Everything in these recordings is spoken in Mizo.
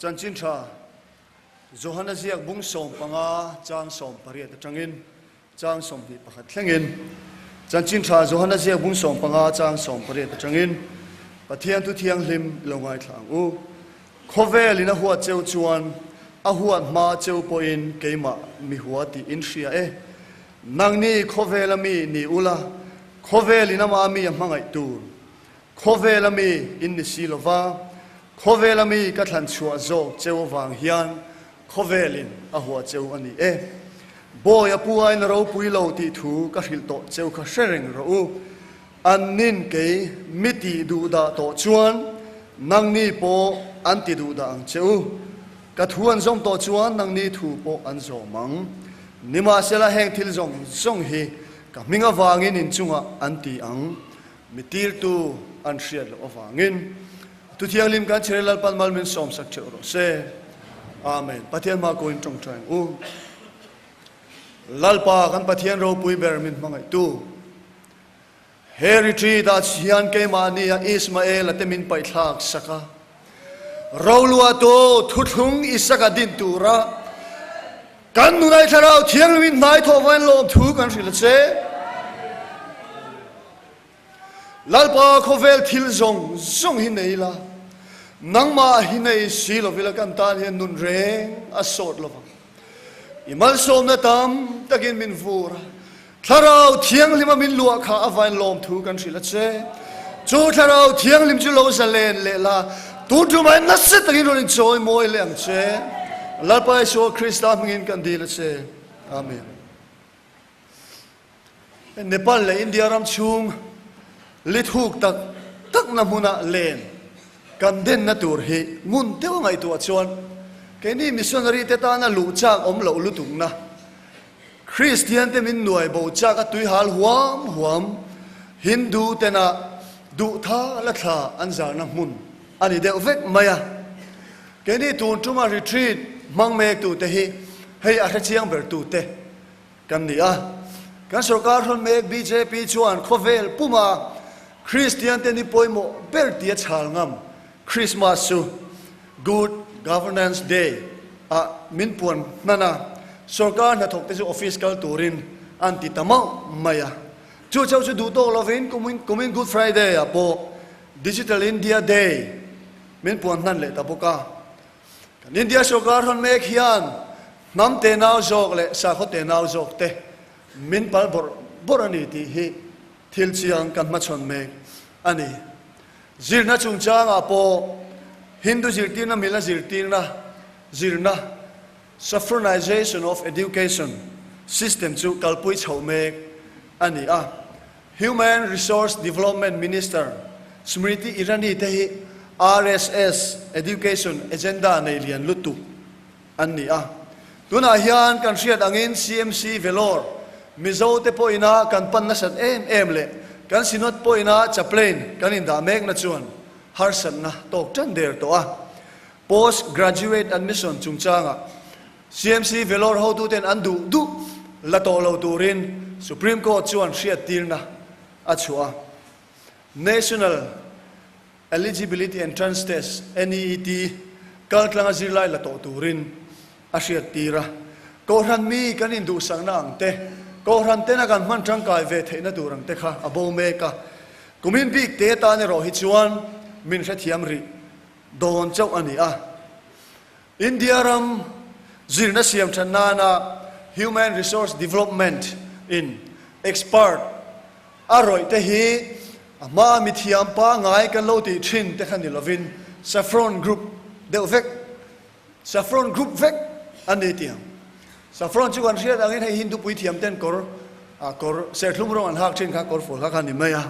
Chanchin Tha, Johana ziak bung 15 chang 18 atangin chang 21 thlengin. Chanchin Tha, Johana ziak bung 15 chang 18 atangin Pathian thu thianghlim lo ngaithla ang u. Khawvelin a huat cheu chuan a huat hma cheu pawhin keimah mi hua tih in hria e. Nangni khawvela mi ni ula, khawvelin amah mi a hmangaih tur. Khawvela mi in ni si lova, khawvela mi ka thlan chhuah zawk cheu avang hian khawvelin a hua cheu a ni e. Bawi a pu aiin a ropui lo tih thu ka hrilh tawh cheu kha hre reng rawh u. An nin kei mi tih duh dah tawh chuan nangni pawh an ti duh dah ang che u. Ka thu an zawm tawh chuan nangni thu pawh an zawm ang. Nimahsela heng thil zawng zawng hi ka hming avangin inchungah an ti ang. Mi tirtu an hriat loh avangin Thu Thianghlim kan chhir Lalpan mal min sawmsak theuh rawh se. Amen. Pathian hma ko in tawngtai ang u. Lalpa kan Pathian ropui ber min hmangaihtu. He retreat ah hian keimahni a Ismael a te min paihthlak sak a. Roluahtu thuthlung Isaka din tura kan nunai thlarau thianghlim in hnai thawh vain lawmthu kan hrilh a che. Lalpa khawvel thil zawng zawng hi nei la, nangmah hi nei si lovila kan tan hian nun reng a sawt lovang. I malsawmna tam takin min vur a, Thlarau Thianghlima min luah kha a vain lawmthu kan hrilh a che. Chu Thlarau Thianghlim chu lo zalen leh la, tun tumah in nasa takin rawn inchawi mawi leh ang che. Lalpa Isua Krista hmingin kan dil a che. Amen. Nepal leh India ram chhung lithuk tak takna hmuna len kan denna tur hi ngun deuh a ngaihtuah chuan keini missionary te tana luh chak awm loh lutukna Kristian te min nuai bo chak a tuihal huam huam Hindu tena duhtha la thla an zarna hmun a ni deuh vek mai a. Keini tun tuma retreat hmang mek tute hi hei a hrechiang ber tute Kan ni a. Kan sorkar hrawn mek bjp chuan khawvel puma Kristian te ni pawimawh ber tia chhal ngam Christmas chu Good Governance Day ah min puan hnan a, sorkar hnathawk te chu office kal turin an ti ta mauh mai a. Chu chauh chu duh tawk lovin kumin Good Friday ah pawh Digital India Day min puan hnan leh ta bawk a. Kan India sorkar hrawn mek hian hnam tenau zawk leh sakhaw tenau zawk te min pal bawrh bawrh a ni tih hi thil chiang kan hmachhawn mek a ni. Zirna chungchangah pawh Hindu zirtirna mila zirtirna zirna, Saffronization of Education, system chu kalpui chhoh mek a ni a. Human Resource Development Minister Smriti Irani te hi RSS Education Agenda nei lian lutuk an ni a. Tunah hian kan hriat angin CMC Vellore Mizo te pawhina kan pan nasat em em leh kan Synod pawhina Chaplain kan indah mekna chuan harsatna tawk tan der tawh a. Post Graduate Admission chungchangah CMC Vellore hotuten an duh duh la tawh lo turin Supreme Court chuan hriattirna a chhuah a. National Eligibility Entrance Test, NEET, kaltlanga zirlai la tawh turin a hriattir a. Kohhran mi kan induhsakna ang te, kohhran tena kan hman tangkai ve theihna tur ang te kha a bo mek a. Kumin bik te tan erawh hi chuan min hrethiam rih dawn chauh a ni a. India ram zirna siam that nana Human Resource Development in expert a rawih te hi a hmaa mithiam pangngai kan lo tih thin te kha ni lovin Saffron Group deuh vek, Saffron Group vek an ni tiang. Saffron chu kan hriat angin hei Hindu puithiam ten kawr kawr serthlum rawng an hak thin kha kawr fual kha kha ni mai a.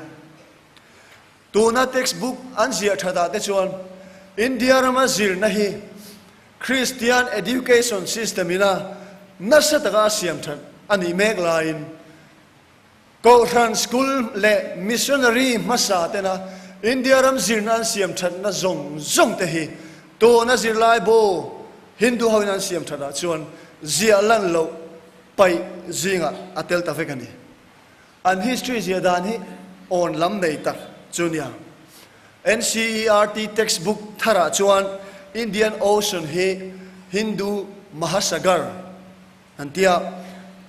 Tuna textbook an ziah that ah te chuan India rama zirna hi Christian education system ina nasa taka a siam that a nih mek laiin Kohhran school leh missionary hmasa tena India ram zirna an siam thatna zawng zawng te hi tuna zirlai bo Hindu ho in an siam that ah chuan ziah lan loh paih zingah a tel ta vek a ni. An history zia dan hi awn lam nei tak chu nia. NCERT textbook tharah chuan Indian Ocean hi Hindu Mahasagar an ti a,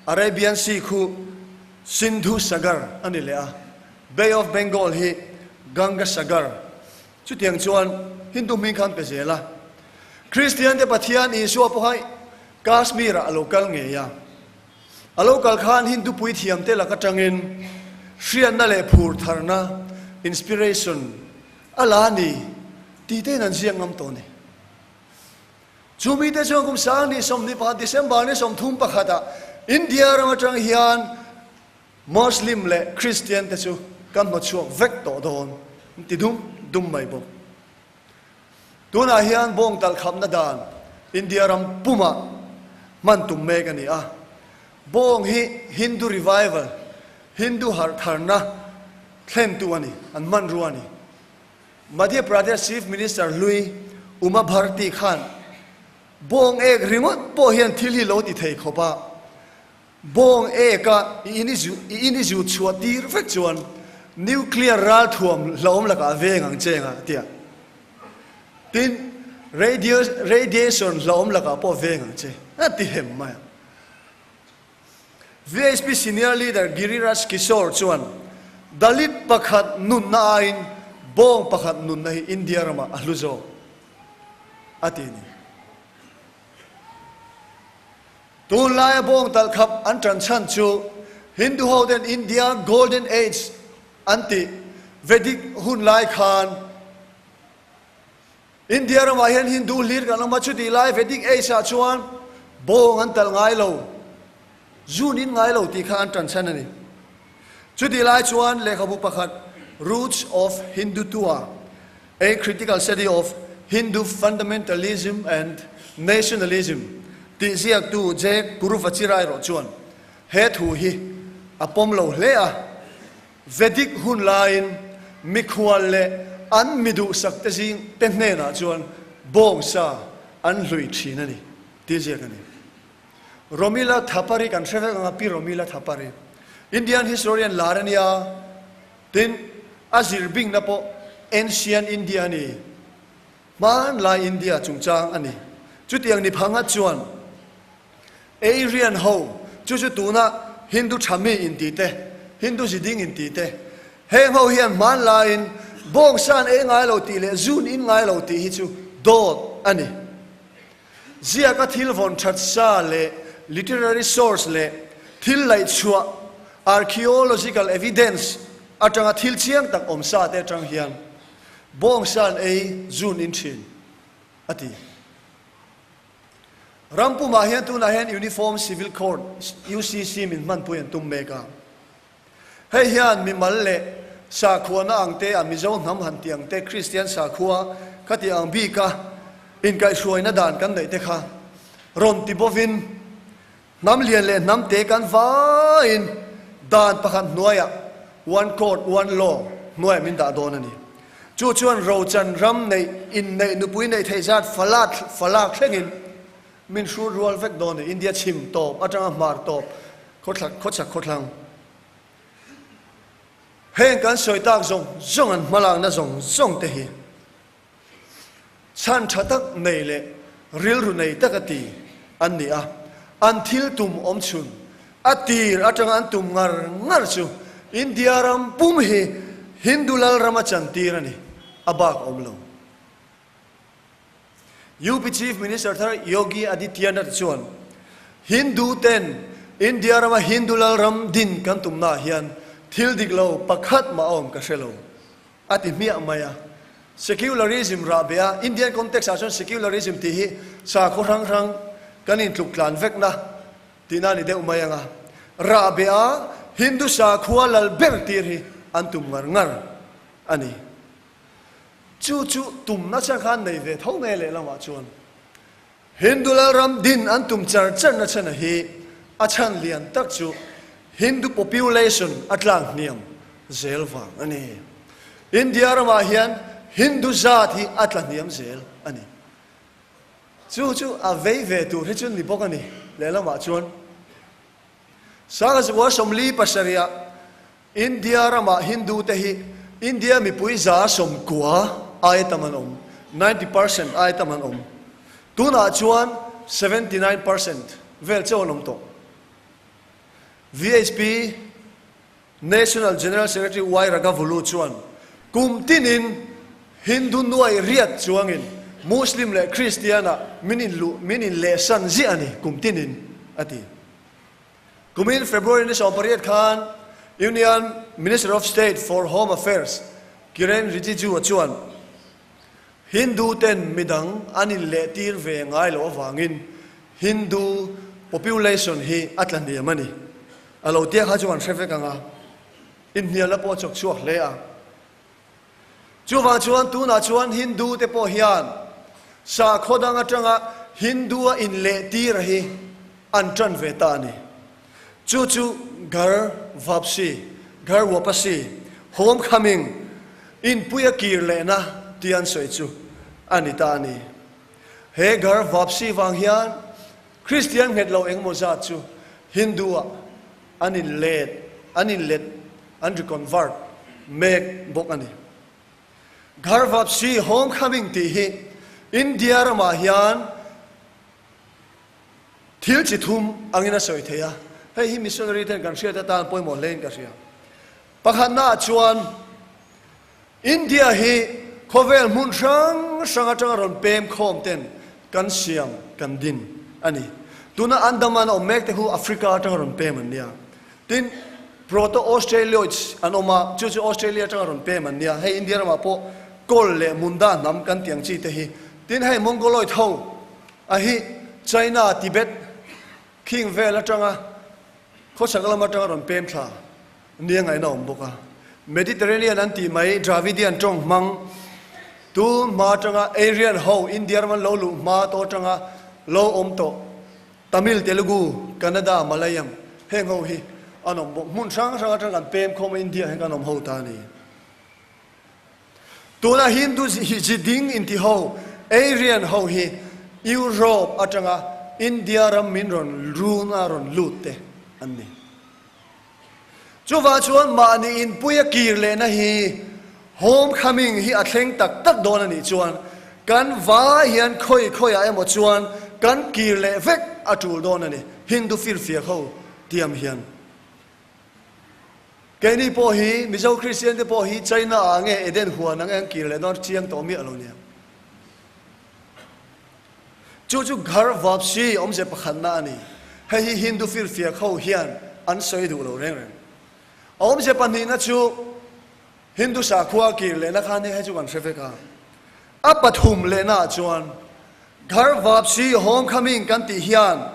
Arabian Sea khu Sindhu Sagar a ni leh a, Bay of Bengal hi Ganga Sagar. Chutiang chuan Hindu hming kha an pe zel a. Kristian te Pathian Isua pawh kha Kashmir ah a lo kal ngei a. A lo kal khan Hindu puithiam te lak atangin hriatna leh phur tharna, inspiration, a la a ni tih tein an ziak ngam tawh a ni. Chu mite chuan kum sang ni 21 December ni 31 ah India ram atang hian Muslim leh Christian te chu kan hmachhuak vek tawh dawn an ti dum dum mai bawk. Tunah hian bawng talh khapna dan India ram pumah hman tum mek a ni a. Bawng hi Hindu revival, Hindu harh tharna thlentu a ni, an hmanrua a ni. Madhya Pradesh Chief Minister hlui Uma Bharti khan bawng ek ringawt pawh hian thil hi lo ti thei khawp a, Bawng eka i in i in i zut chhuah tir vek chuan nuclear ralthuam hlauhawm lakah a veng ang che anga tia. Tin, radio radiation hlauhawm lakah pawh a veng ang che a ti hem mai a. VHP senior leader Giriraj Kishore chuan Dalit pakhat nunna aiin bawng pakhat nunna hi India ramah a hlu zawk a ti a ni. Tunlaia bawng talh khap an ṭan chhan chu Hindu ho ten India Golden Age an tih Vedic hun lai khan India ramah hian Hindu hlir kan awm a, chutih lai Vedic Age ah chuan bawng an talh ngai lo, zun in ngai lo tih kha an ṭan chhan a ni. Chutih lai chuan lehkhabu pakhat Roots of Hindutva, A Critical Study of Hindu Fundamentalism and Nationalism tih ziaktu J. Kuruvachira erawh chuan he thu hi a pawm lo hle a, Vedic hun laiin mikhual leh an mi duhsak te zing te hnenah chuan bawngsa an hlui thin a ni tih ziak a ni. Romila Thapar hi kan hre vek ang a, Pi Romila Thapar hi Indian historian lar a nia. Tin, a zir bingna pawh Ancient India a ni. Hmanlai India chungchang a ni. Chutiang ni phanghat chuan Aryan ho, chu chu tuna Hindu Thami inti te, Hindu ziding inti te, heng ho hian hmanlaiin bawngsan ei ngai lo tih leh zun in ngai lo tih hi chu dawt a ni. Ziaka thil vawn that sa leh literary source leh thil laihchhuah, archaeological evidence, atanga thil chiang tak awm sa te atang hian bawngsan ei zun in thin, a ti. Ram pumah hian tunah hian Uniform Civil Code, UCC, min hmanpui an tum mek a. Hei hian mimal leh sakhuana ang te, a Mizo hnam han tih ang te, Kristian sakhua kha tih ang bika inkaihhruaina dan kan neih te kha rawn ti bovin hnam lian leh hnam te kan vaiin dan pakhat hnuaiah one court one law hnuaiah min dah dawn a ni. Chu chuan rochan ram neih inneih nupui neih theih zat falat falak thlengin min hrut rual vek dawn a ni. India chhim tawp atanga hmar tawp Khawthla khawchhak khawthlang. Heng kan sawi tak zawng zawng an hmalakna zawng zawng te hi chhan tha tak nei leh rilru nei taka ti an ni a, an thil tum awm chhun a tir atanga an tum ngar ngar chu India ram pum hi Hindu lal rama chantir a ni, a bak awm lo. UP Chief Minister thar Yogi Adityanath chuan Hindu ten India rama Hindu lal ram din kan tumnaah hian thil dik lo pakhat mah a awm ka hre lo a ti hmiah mai a. Secularism rah beh a, Indian context ah chuan secularism tih hi sakhaw hrang hrang kan intluk tlan vekna tihna a ni deuh mai ang a. Rah beh a, Hindu sakhua lal ber tir hi an tum ngar ngar a ni. Chu chu tum nasa khan nei ve tho nge lehlamah chuan Hindu Lalram din an tum char char na chhan hi a chhan lian tak chu Hindu population a tlang hniam zel vang a ni. India ramah hian Hindu zat hi a tla hniam zel a ni. Chu chu a vei ve tur hi chu ni bawk a ni lehlamah chuan. Sangha 47ah India ramah Hindu te hi India mipui 90% aia tam an awm. 90 percent ai tam an awm. Tunah chuan 79 percent vel chauh an awm tawh. VHP National General Secretary Y Raghavulu chuan kum tinin Hindu nuai riat chuangin Muslim leh Kristian-ah min inluh min inlehsan ziah a ni kum tinin, a ti. Kumin February ni 18 khan Union Minister of State for Home Affairs Kiren Rijiju-a chuan Hindu ten midang an inlehtir ve ngai loh avangin Hindu population hi a tla hniam a ni. A lo tia kha chu an hre vek ang a, inhnialna pawh a chawk chhuak hle a. Chuvang chuan tunah chuan Hindu te pawh hian sakhaw dang atanga Hindu-a inlehtir hi an tan ve ta a ni. Chu chu Ghar Vapsi, Ghar Wapasi, Home Coming, inpui a kir lehna tih an sawi chu a ni ta a ni. He Ghar Vapsi vang hian Kristian nghet lo engemaw zat chu Hindu-ah an inlet, an inlet, an reconvert, mek bawk a ni. Ghar Vapsi, Home Coming, tih hi India ramah hian Thil chi thum angin a sawi thei a, hei hi missionary ten kan hriat atan pawimawh hlein ka hria. Pakhatnaah chuan India hi khawvel hmun hrang hrang atanga rawn pem khawm ten kan siam kan din a ni. Tuna Andaman a awm mek te khu Africa atanga rawn pem an nia. Tin, Proto-Australioids an awm a, chu chu Australia atanga rawn pem an nia. Hei India ramah pawh Kol leh Munda hnam kan tih ang chi te hi. Tin, hei Mongoloid ho A hi China, Tibet khing vel atanga khawchhak lam atanga rawn pem thla nia ngaihna awm bawk a. Mediterranean an tih mai Dravidian tawng hmang tu hma atanga Aryan ho India ram an lo luh hma tawh atanga lo awm tawh Tamil, Telugu, Kannada, Malayam heng ho hi an awm bawk. Hmun hrang hrang atanga kan pem khawm a India hian kan awm ho ta a ni. Tuna Hindu hi ding inti ho, Aryan ho hi Europe atanga India ram min rawn run a rawn lut te an ni. Chuvang chuan mahni inpui a kir lehna hi home coming hi a thleng tak tak dawn a nih chuan kan vai hian khawi khawiah emaw chuan kan kir leh vek a tul dawn a ni, Hindu firfiak ho tiam hian. Keini pawh hi, Mizo Kristian te pawh hi China ah nge Eden huan ang eng kir leh dawn chiang tawh miah lo nia. Chu chu Ghar Vapsi awmze pakhatna a ni. Hei hi Hindu firfiak ho hian an sawi duh lo reng reng. A awmze pahnihna chu Hindu sakhua kir lehna khan hei chu kan hre vek a. A pathum lehnaah chuan Ghar Vapsi, Home Coming, kan tih hian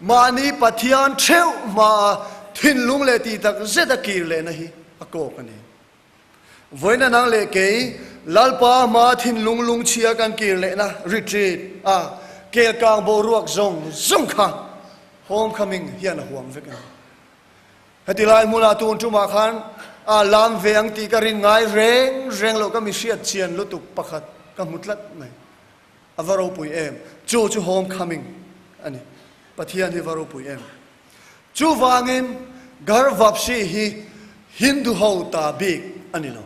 mahni Pathian theuh hmaa thinlung leh tih tak zeta kir lehna hi a kawk a ni. Vawiina nang leh kei Lalpa hmaa thinlung lungchhia kan kir lehna retreat a kelkang boruak zawng zawng kha Home Coming hian a huam vek a ni. Heti lai hmunah tun tumah khan a lam ve ang tih ka rin ngai reng reng loh ka mi hriat chian lutuk pakhat ka hmu tlat mai. A va ropui em? Chu chu home coming a ni. Pathian hi va ropui em? Chuvangin Ghar Vapsi hi Hindu ho ta bik a ni lo.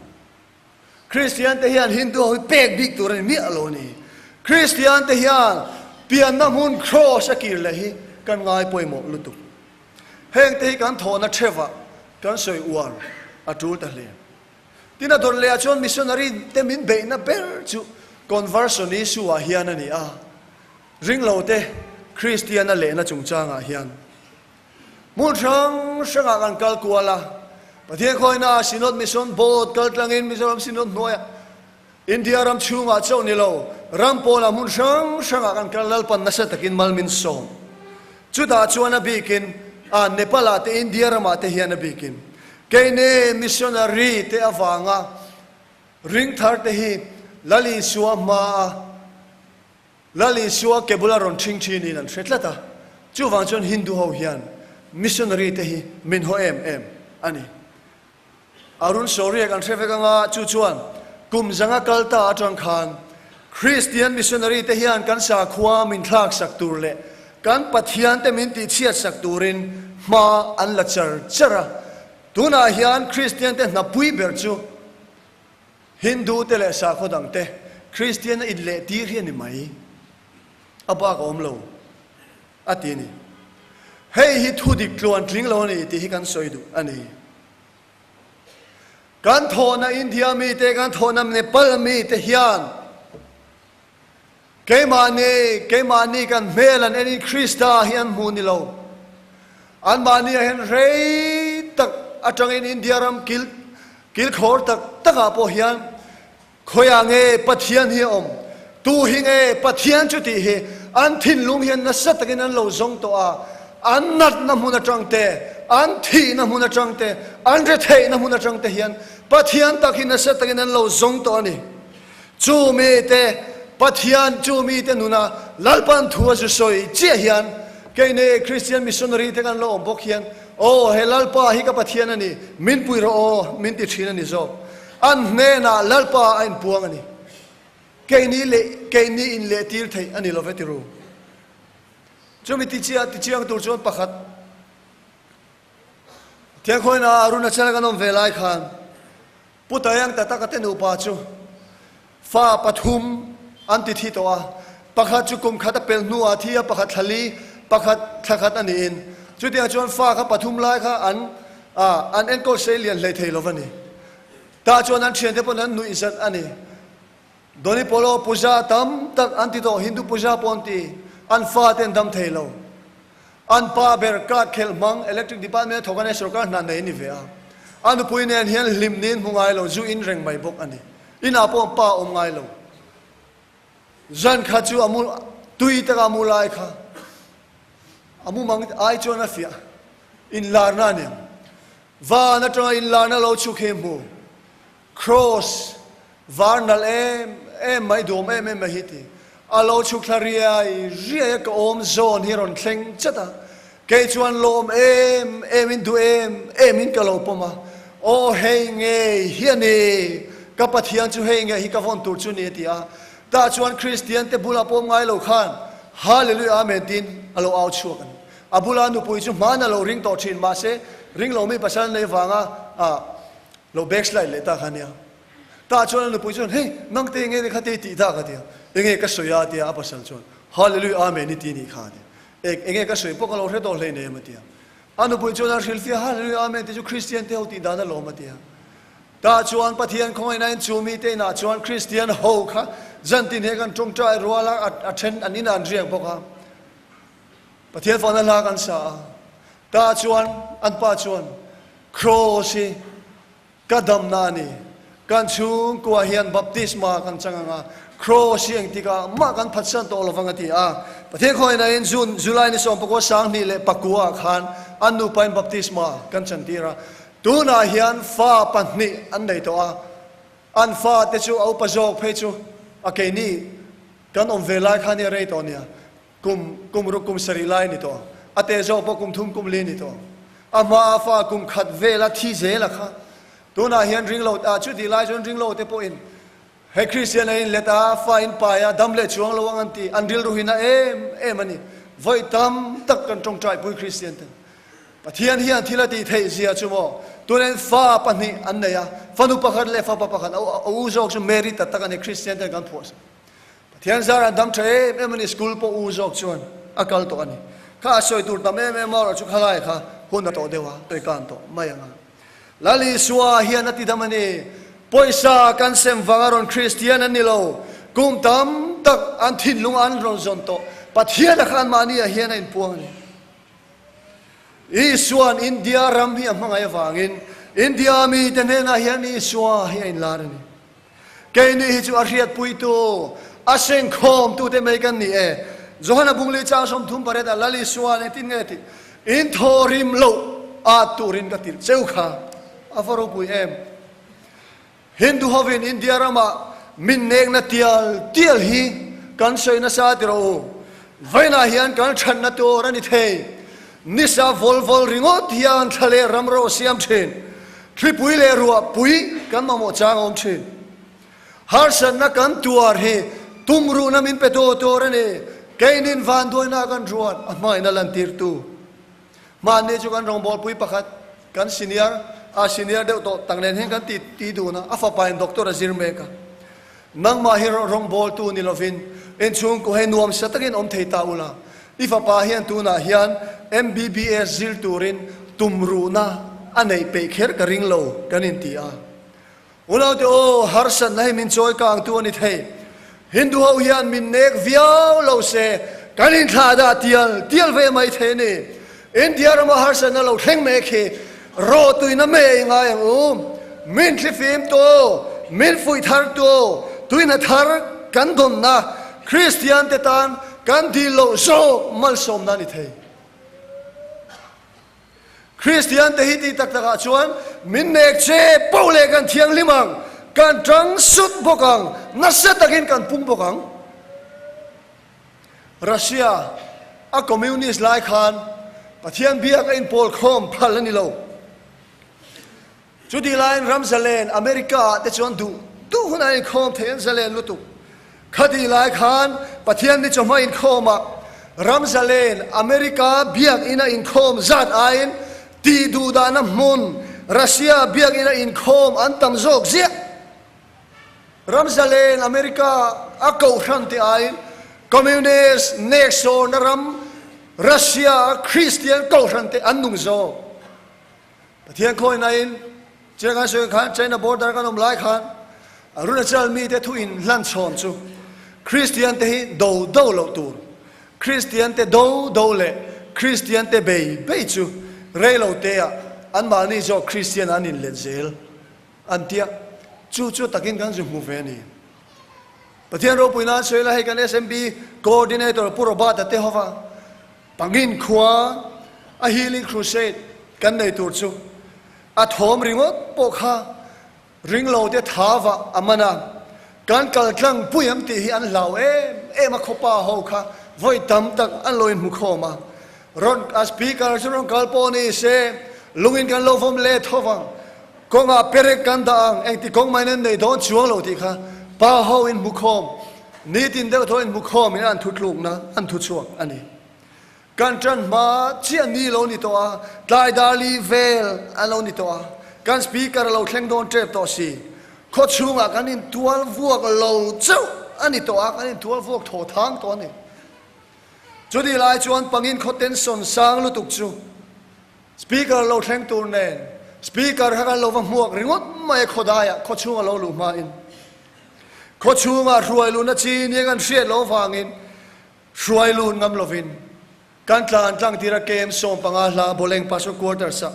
Kristian te hian Hindu ho hi pek bik tur a ni miah lo a ni. Kristian te hian pianna hmun Kraws a kir leh hi kan ngai pawimawh lutuk. Heng te hi kan thawhna thevah kan sawi uar a tul ta hle. Tin a dawt lehah chuan missionary te min beihna ber chu conversion issue ah hian a ni a, ringlo te Kristian a lehna chungchangah hian hmun hrang hrangah kan kal kual a, Pathian khawina Synod Mission Board kal tlangin Mizoram Synod hnuaiah India ram chhungah chauh ni lo, ram pawnah hmun hrang hrangah kan kal Lalpan nasa takin mal min sawm. Chutah chuan a bikin a Nepal-ah te India ramah te hian a bikin keini missionary te avanga ringthar te hi Lal Isua hmaa Lal Isua ke bula rawn ṭhing ṭhinin an hre tlat a, chuvang chuan Hindu ho hian missionary te hi min haw em em a ni. Arun Shaurya kan hre vek anga chu chuan kum zanga kal ta atang khan Kristian missionary te hian kan sakhua min thlak sak tur leh kan Pathian te min tihchhiat sak turin hma an la char char a. Tunah hian Kristian te hnapui ber chu Hindu te leh sakhaw dang te. Kristian a inlehtir hi a ni mai. A bak a awm lo, a ti a ni. Hei hi thu dik tluan tling lo a ni tih hi kan sawi duh a ni. Kan thawhna India mite, kan thawhna Nepal mite hian keimahni, keimahni kan hmel an enin Krista hi an hmu ni lo. Anmahni ah hian rei tak atangin India ram kil, kilkhawr tak takah pawh hian Khawiah nge Pathian hi a awm? Tu hi nge Pathian chu tih hi an thinlung hian nasa takin an lo zawng tawh a, an natna hmun atang te, an thihna hmun atang te, an retheihna hmun atang te hian Pathian tak hi nasa takin an lo zawng tawh a ni. Chu mite Pathian, chu mite nuna Lalpan thu a zu sawi chiah hian keini Kristian missionary te kan lo awm bawk hian, Aw, he Lalpa hi ka Pathian a ni, min pui rawh aw, min ti thin a ni zawk. An hnenah Lalpa a inpuang a ni. Keini leh keini inlehtir theih a ni lo ve ti ru. Chumi tichia tichiang tur chuan pakhat Thiangkhawina Arunachal kan awm ve lai khan Pu Tayang Tataka te nupa chu fa pathum an ti thi tawh a, pakhat chu kum khat a pel hnuah a thi a, pakhat thla li, pakhat thla khat a niin. Chutiang chuan fa kha pathum lai kha an an enkawl sei lian hlei thei lo va ni. Tah chuan an thiante pawn an nuih zat a ni. Doni Polo puja tam tak an ti tawh, Hindu puja pawh an ti, an fate an dam thei lo. An pa ber card khelh hmang Electric Department a thawk a nia sorkar hna nei a ni ve a. A nupui nen hian hlim niin hmu ngai lo, zu in reng mai bawk a ni. Inah pawh pa awm ngai lo. Zan kha chu a mu tui taka a mu lai kha a mumang ai chuan a fiah inlarna a niang. Van atanga inlarna lo chhuk hi hmu. Kraws var nalh em em mai duam em em mai hi ti. A lo chhuk thla riai riai a ka awm zawn hi rawn thleng chat a. Kei chuan lawm em em in duh em em in ka lo pawm a. Aw hei ngei hi a ni, ka Pathian chu hei ngei hi ka vawn tur chu ni a ti a. Tah chuan Kristian te bulah pawm ngai lo khan Hallelujah Amen tiin a lo au chhuak a ni. A bula nupui chu hmaan a lo ring tawh thin mahse ring lomi pasal nei vanga a Lo backslide leh ta kha nia. Tah chuan a nupui chuan, Hei, nang te enge kha te i tih ta ka ti a. Enge ka sawi a tia a pasal chuan, Hallelujah Amen i ti nih kha a ti. Eng, enge ka sawi pawh ka lo hre tawh hlei nem a ti a. A nupui chuan a hrilhfiah, Hallelujah Amen ti chu Kristian te ho tih dan alawm a ti a. Tah chuan Pathian khawngaihna in chu mite inah chuan Kristian ho kha zantin he kan tawngtai rual a, a then an inah an riak bawk a. Pathian fahna hla kan sa a. Tah chuan an pa chuan, Kraws hi ka damna a ni. Kan chhungkua hian baptisma kan chang ang a, Kraws hi engtikah mah kan phatsan tawh lovang a ti a. Pathian khawngaihnain June, July ni 19 2009 ah khan an nupain baptisma kan chantir a. Tunah hian fa pahnih an nei tawh a. An fate chu a upa zawk phei chu a keini kan awm ve lai khan hi a rei tawh nia. Kum, kum ruk kum sarih lai a ni tawh. A teh zawk pawh kum thum kum li a ni tawh. A hma a fa kum khat vel a thi zel a kha. Tunah hian ringlo, ah chutih lai chuan ringlo te pawhin he Kristian a inlet a, fa in pai a, dam leh chuang lo ang an ti. An rilru hi na em em a ni. Vawi tam tak kan tawngtaipui Kristian te. Pathian hian thil a tih theih zia chu maw? Tunin fa pahnih an nei a, fanu pakhat leh fapa pakhat, a u zawk chu Mary tak tak a ni, Kristian ten kan phuah sak. Pathian zar an dam tha em em a ni, school pawh u zawk chuan a kal tawh a ni. Kha a sawi tur tam em em a erawh chu khalai kha hun a tawh deuh a, sawi kan tawh mai ang a. Lal Isua hian a ti dam a ni, pawisa kan sem vang a rawn Kristian an ni lo, kum tam tak an thinlung an rawn zawn tawh, Pathian a khan mahni ah hian a inpuang a ni. Isua'n India ram hi a hmangaih avangin India mite hnenah hian Isua hi a inlar a ni. Keini hi chu a hriatpuitu, a sengkhawmtute mai kan ni e. Johana Bungli chang 38 ah Lal Isua engtin nge tih? In thawhrim loh at turin ka tirh cheu kha a va ropui em? Hindu hovin India ramah min nekna tial tial hi kan sawi nasa ti rawh u. Vainah hian kan thatna tur a ni thei. Nisa vawl vawl ringawt hian thla leh ram ro a siam thin. Thlipui leh ruah pui kan mamawh chang a awm thin. Harsatna kan tuar hi tumruhna min pe tu tur a ni. Keinin vanduaina kan ruat a hmangaihna lantirtu. Hmanni chu kan rawngbawlpui pakhat kan senior, a senior deuh tawh tak nen hian kan ti ti dun a, a fapain doctor a zir mek a. Nangmah hi rawngbawltu ni lovin in chhungkaw he nuamsa takin awm thei ta ula, i fapa hian tunah hian MBBS zir turin tumruhna a neih peih kher ka ring lo kan inti a. Unaute aw, harsatna hi min chawi kangtu a ni thei. Hindu ho hian min nek viau lo se, kan inthlah dah tial tial ve mai thei a ni. India rama harsatna lo thleng mek hi rawhtuina mei i ngai ang u. Min thlifim tu, min fuih thar tu, tuina thar kan dawnna Kristian te tan kan dil loh zawk malsawmna a ni thei. Kristian te hi tih tak takah chuan min nek che poh leh kan thianghlim ang, kan tang sut bawk ang, nasa takin kan pung bawk ang. Russia a communist lai khan Pathian biak a inpawl khawm phal a ni lo. Chutih laiin ram zalen America ah te chuan duh duh hun an inkhawm thei an zalen lutuk. Khatih lai khan Pathian ni chawhma inkhawmah ram zalen America biakina inkhawm zat aiin tih duhdahna hmun Russia biakina inkhawm an tam zawk ziah. Ram zalen America a kohhran te aiin Communist neksawrna ram Russia a Christian kohhran te an nung zawk. Pathian khawinain Chiang kan sawi khan China border kan awm lai khan Arunachal mite thu in hlan chhawn chu Kristian te hi do do loh tur, Kristian te do do leh Kristian te bei bei chu rei lo te ah anmahni zawk Kristian an in let zel an tia chu chu takin kan zu hmu ve a ni. Pathian ropui nan sawi la hei kan SMB Coordinator Pu Robert-a te hova Pangin khua a Healing Crusade kan nei tur chu a thawm ringawt pawh kha ringlo te tha vah a man a, kan kal tlang pui ang tih hi an hlau em em a, khawpa ho kha vawi tam tak an lo inhmu khawm a, rawn a speaker chu rawn kal pawh ni se lungin kan lo vawm let ho vang, kawngah perek kan dah ang, engti kawng mai nen nei dawn chuang lo tih kha pa ho inhmu khawm Nitin deuh thaw in hmukhawm in an thutlukna an thuchhuak a ni. Kan ṭan hma chiah ni lo ni tawh a, tlai dar li vel an lo ni tawh a, kan speaker a lo thleng dawn ṭep tawh si. Khaw chhungah kan intual vuak lo chauh a ni tawh a, kan intual vuak thaw thang tawh a ni. Chutih lai chuan pangin khaw tension sang lutuk chu Speaker lo thleng tur nen Speaker kha kan lo va hmuak ringawt mai a khawdaiah khaw chhunga lo luh hmain khaw chhungah hruai luhna chi nia kan hriat loh avangin hruai lut ngam lovin kan tlan tlang tir a kem 15 hla Boleng Pastor Quarters ah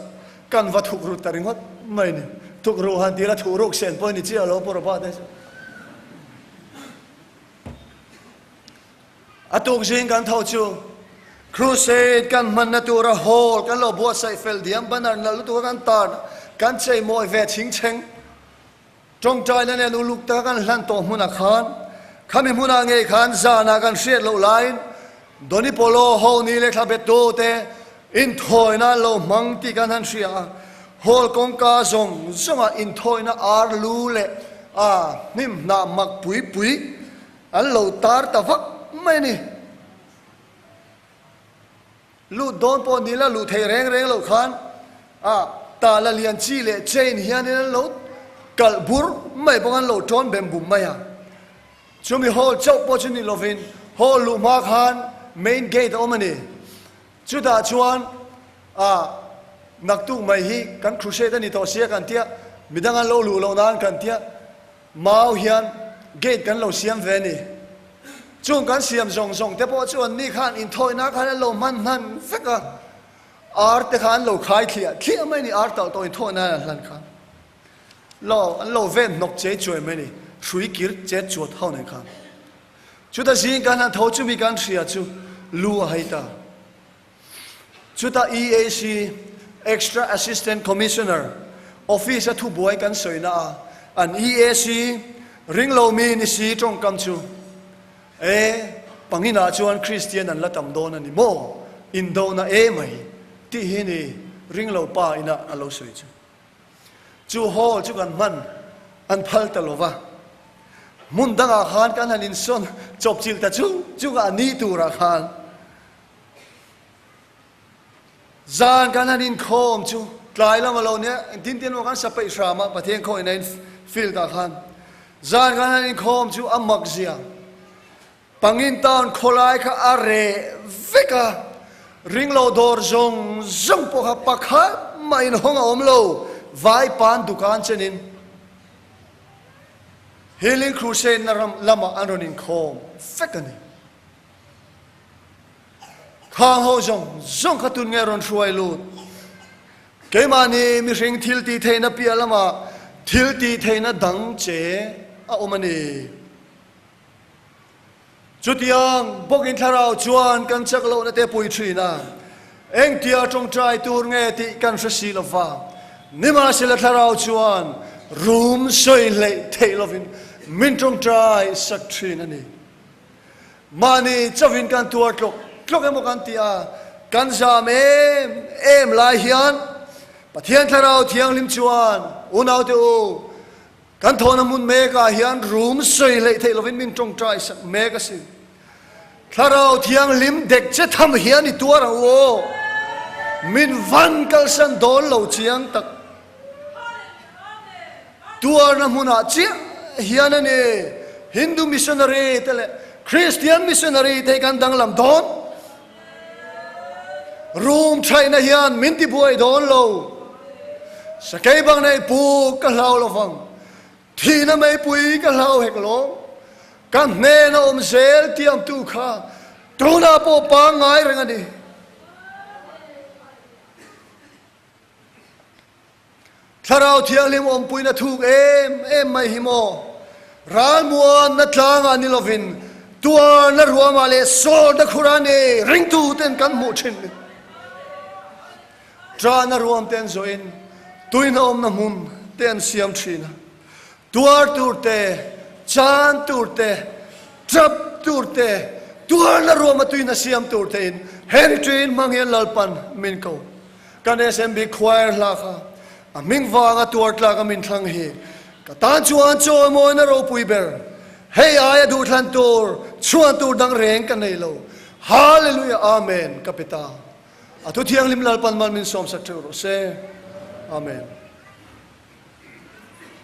kan va thuk rut ta ringawt mai ni. Thuk ruh han tira thuh ruk sen pawh ni chiah lo pawh rawh te chu. A tuk zing kan tho chu Crusade kan hmanna tura hall kan lo buatsaih fel diam banner nalh lutuk a kan tar kan chei mawi ve chhing chheng. Tawngtaina nen uluk taka kan hlan tawh hmunah khan khami hmunah ngei khan zanah kan hriat loh laiin Doni Polo ho ni leh thla bettu te inthawina an lo hmang tih kan han hria a. Hall kawngka zawng zawngah inthawina ar lu leh a hnim hnah mak pui pui An lo tar ta vak mai a ni. Lut dawn pawh ni la luh thei reng reng loh khan a tala lian chi leh chain hianin an lo kalh bur mai bawk a, an lo tawn bem bum mai a. Chumi hall chauh pawh chu ni lovin hall luh hma khan main gate a awm a ni. Chutah chuan a naktuk mai hi kan crusade a ni tawh sia kan tia, midang an lo luh loh nan kan tia. Mau hian gate kan lo siam ve a ni. Chung kan siam zawng zawng te pawh chu anni khan inthawihna khan an lo hman hman vek a, ar te kha an lo khai thliah thliah mai a ni, ar talh tawh inthawihna an hlan khan lo an lo ven hnawk chei chuai mai a ni, hrui kir chet chuat ho nen khan. Chuta zing kan han tho chumi kan hria chu lu a hai ta. Chutah EAC, Extra Assistant Commissioner, Office a thubuai kan sawina a, an EAC ringlo mi ni si tawngkam chu, E, panginah chuan Kristian an la tam dawn a ni maw? Indona e mai tih hi ni ringlo pa ina a lo sawi chu. Chu hall chu kan hman an phal ta lo va, hmun dangah khan kan han insawn chawpchilh ta chung chungah a ni turah khan Zan kan han inkhawm chu tlai lam a lo nia, engtin tin emaw kan sa peih hram a, Pathian khawihna in field ah khan. Zan kan han inkhawm chu a mak zia. Pangin town khawlai kha a reh vek a, ringlo dawr zawng zawng pawh kha pakhat mah inhawng a awm lo, Vaipan dukan chenin Healing Crusade na ram lamah an rawn inkhawm vek a ni. Khang ho zawng zawng kha tun nge rawn hruai lut? Keimahni mihring thil tih theihna piah lamah thil tih theihna dang che a awm a ni. Chutiang bawkin thlarau chuan kan chak lohna te pui thin a, engtia tawngtai tur nge tih kan hre si lo va. Nimahsela thlarau chuan rum sawi hleih theih lovin min tawngtai sak thin a ni. Mahni chauhin kan tuar tlawk tlawk emaw kan ti a, kan zam em em lai hian Pathian Thlarau Thianghlim chuan unaute u, kan thawhna hmun mekah hian rum sawi hleih theih lovin min tawngtai sak mek a si. Thlarau Thianghlim dek che tham hian i tuar ang u aw, min van kalsan dawn lo chiang tak. Tuarna hmunah chiah hian a ni. Hindu missionary te leh Christian missionary te hi kan danglam dawn. Rum thaihna hian min tibuai dawn lo. Sakei bang nei puk ka hlau lovang. Thihna meipui ka hlau hek lo. Ka hnena awm zel tiamtu kha tunah pawh pangngai reng a ni. Thlarau Thianghlim awmpuina thuk em em mai hi maw? Ralmuanna tlangah ni lovin tuarna ruamah leh sawrna khurah ni ringtuten kan hmuh thin ni. Ṭahna ruam te an zawhin tuina awmna hmun te an siam thin a. Tuar tur te, chan tur te, ṭap tur te, tuarna ruama tuina siam tur tein he retreat hmang hian Lalpan min ko. Kan SMB Choir hla kha a hming vanga tuar tlak a min thlang hi ka tan chuan chawimawina ropui ber. Hei aia duhthlan tur, chhuan tur dang reng ka nei lo. Hallelujah Amen ka pe ta. A thu thianghlim Lalpan mal min sawmsak theuh rawh se. Amen.